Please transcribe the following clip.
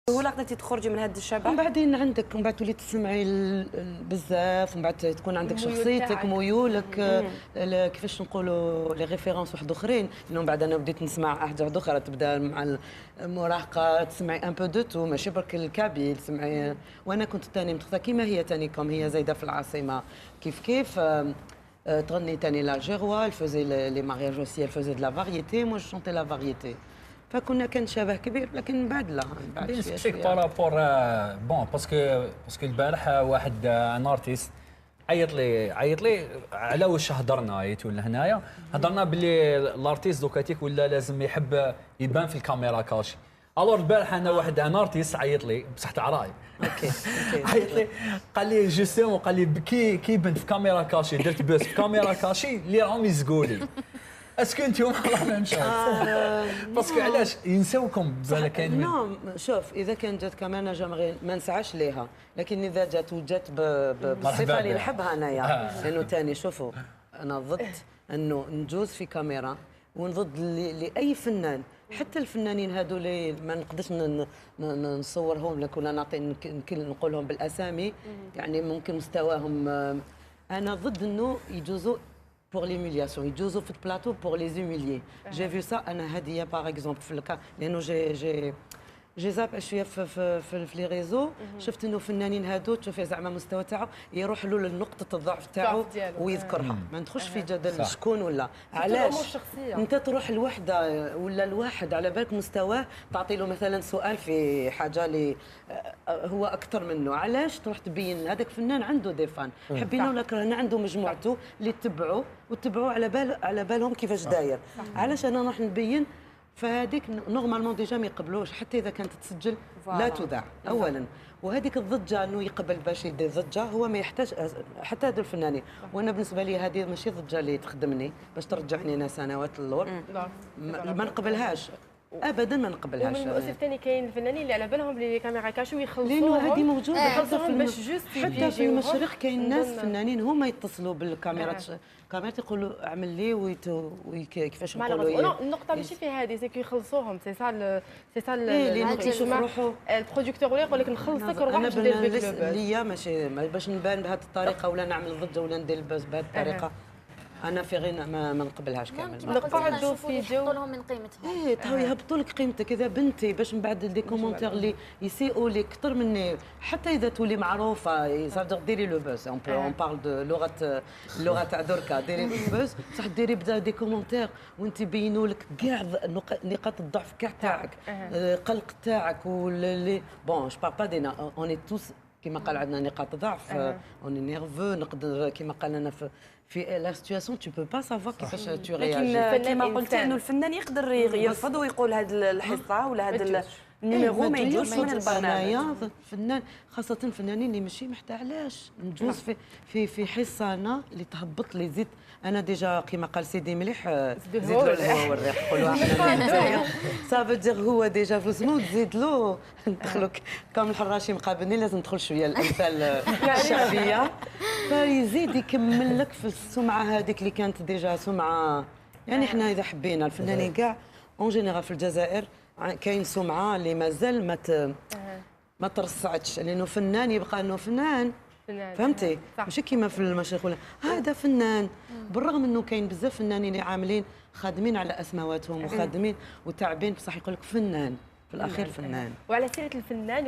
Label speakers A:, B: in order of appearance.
A: بسهولة قدرتي تخرجي من هذا الشبح؟
B: ومن بعدين عندك، ومن بعد تولي تسمعي بزاف، ومن بعد تكون عندك
C: الميول
B: شخصيتك،
C: تاعك.
B: ميولك، كيفاش نقولوا les références واحد اخرين، لانه من بعد انا بديت نسمع حاجة واحدة اخرى. تبدا مع المراهقة تسمعي un peu de tout، ماشي برك ال kabyle تسمعي. وانا كنت ثاني متخذه كيما هي ثاني، comme هي زايدة في العاصمة كيف كيف، تغني ثاني l'algérois، elle faisait les mariages aussi، elle faisait de la variété، moi je chantais la variété، فكنا كان شبه كبير. لكن من بعد لا، من بعد شوية
D: نسقسيك
B: شوية.
D: par rapport، bon، parce que البارح واحد un artiste عيط لي على واش هضرنا ايتو لهنايا. هضرنا باللي l'artiste دوكاتيك ولا لازم يحب يبان في ال caméra cachée. alors البارح انا واحد un artiste عيط لي، بصح تاع راي، عيط لي قال لي justement، قال لي كي بنت في caméra cachée، درت buzz في caméra cachée اللي راهم يزقوا لي. est-ce que انتم la même chose؟ parce que علاش ينساوكم بالك كاين
B: non، شوف، اذا كان جات كاميرا j'aimerais ما نسعاش ليها، لكن اذا جات وجات بالصفة اللي
D: بها.
B: نحبها انايا، لانه ثاني شوفوا، انا ضد انه نجوز في كاميرا، ونضد لاي فنان، حتى الفنانين هادو اللي ما نقدرش نصورهم لك ولا نعطي نقولهم بالاسامي، يعني ممكن مستواهم، انا ضد انه يجوزوا pour l'humiliation، يجوزوا في ال plateau pour les humilier. j'ai vu ça انا هديه par exemple في ال cas، لانه j'ai zappé شوية في les réseaux، شفت انه فنانين هادو تشوفي زعما مستوى تاعو يروح له لنقطة الضعف تاعو
C: الضعف ديالو.
B: ويذكرها. ما ندخلش في جدل شكون ولا
C: الأمور
B: علاش.
C: الشخصية.
B: انت تروح لوحده ولا الواحد على بالك مستواه، تعطي له مثلا سؤال في حاجة اللي هو اكثر منه، علاش تروح تبين؟ هذاك فنان عنده des fans، حبينا ولا كرهنا، عنده مجموعته اللي تبعوا وتبعوا على بالهم كيفاش داير. علاش انا نروح نبين؟ فهذيك normalement déjà ما يقبلوش، حتى اذا كانت تسجل لا تذاع اولا. وهذيك الضجة انه يقبل باش يدير ضجه، هو ما يحتاج حتى هذو الفنانين. وانا بالنسبة لي هذه ماشي ضجه اللي تخدمني باش ترجعني انا سنوات اللور. ما نقبلهاش ابدا، ما نقبلهاش.
C: ومن المؤسف ثاني كاين الفنانين اللي على بالهم بلي caméra cachée ويخلصوهم.
B: لانه هذه موجودة حتى في
C: يخلصوهم باش juste
B: حتى في المشرق كاين ناس فنانين هما يتصلوا بالكاميرات، كاميرا، يقولوا اعمل لي كيفاش نقولوا.
C: النقطة ماشي في هذه، c'est يخلصوهم، c'est ça، c'est ça.
B: إيه، اللي يشوف روحو
C: ال producteur ولا يقول لك نخلصك، روح
B: انا
C: دير بك.
B: ليا ماشي باش نبان بهذه الطريقة ولا نعمل ضجه ولا ندير ال buzz بهذه الطريقه، انا في غنى ما نقبلهاش كامل.
C: نقعدوا في
E: جو لهم من قيمتهم.
B: ايه، تاو يهبطوا لك قيمتك اذا بنتي، باش من بعد des commentaires اللي يسيئوا لك اكثر مني، حتى اذا تولي معروفه، ça ديري le buzz، on parle de لغه، اللغة تاع دركا، ديري le buzz، بصح ديري بدا des commentaires وانت بينوا لك كاع نقاط الضعف كاع تاعك، القلق تاعك. واللي bon، je parle pas دينا، on est tous كما قال عندنا نقاط ضعف، on est nerveux، نقدر كما قال انا في la situation tu peux pas savoir كيفاش tu réagis.
A: لكن كما قلت انه الفنان يقدر يرفض ويقول هذه الحصة ولا هذا ال numéro ما يجوش من البرنامج.
B: فنان، خاصة الفنانين اللي ماشي محتاج، علاش نجوز في حصة انا اللي تهبط لي زيد؟ انا déjà كيما قال سيدي مليح، زيد له الهواء والريح، نقولوا احنا، ça veut dire هو déjà في اسمه تزيد له ندخلو comme الحراشي مقابلني، لازم ندخل شوية الامثال الشعبيه، فيزيد يكمل لك في السمعة هذيك اللي كانت déjà سمعه. يعني احنا اذا حبينا الفنانين كاع en général في الجزائر كاين سمعه اللي مازال ما ترصعتش، لانه فنان يبقى انه فنان.
C: فنان.
B: فهمتي؟
C: صح.
B: ماشي كيما في المشرق ولا هذا فنان، بالرغم انه كاين بزاف فنانين اللي عاملين خادمين على اسماواتهم وخادمين وتعبين، بصح يقول لك فنان في الاخير فنان.
C: وعلى سيره الفنان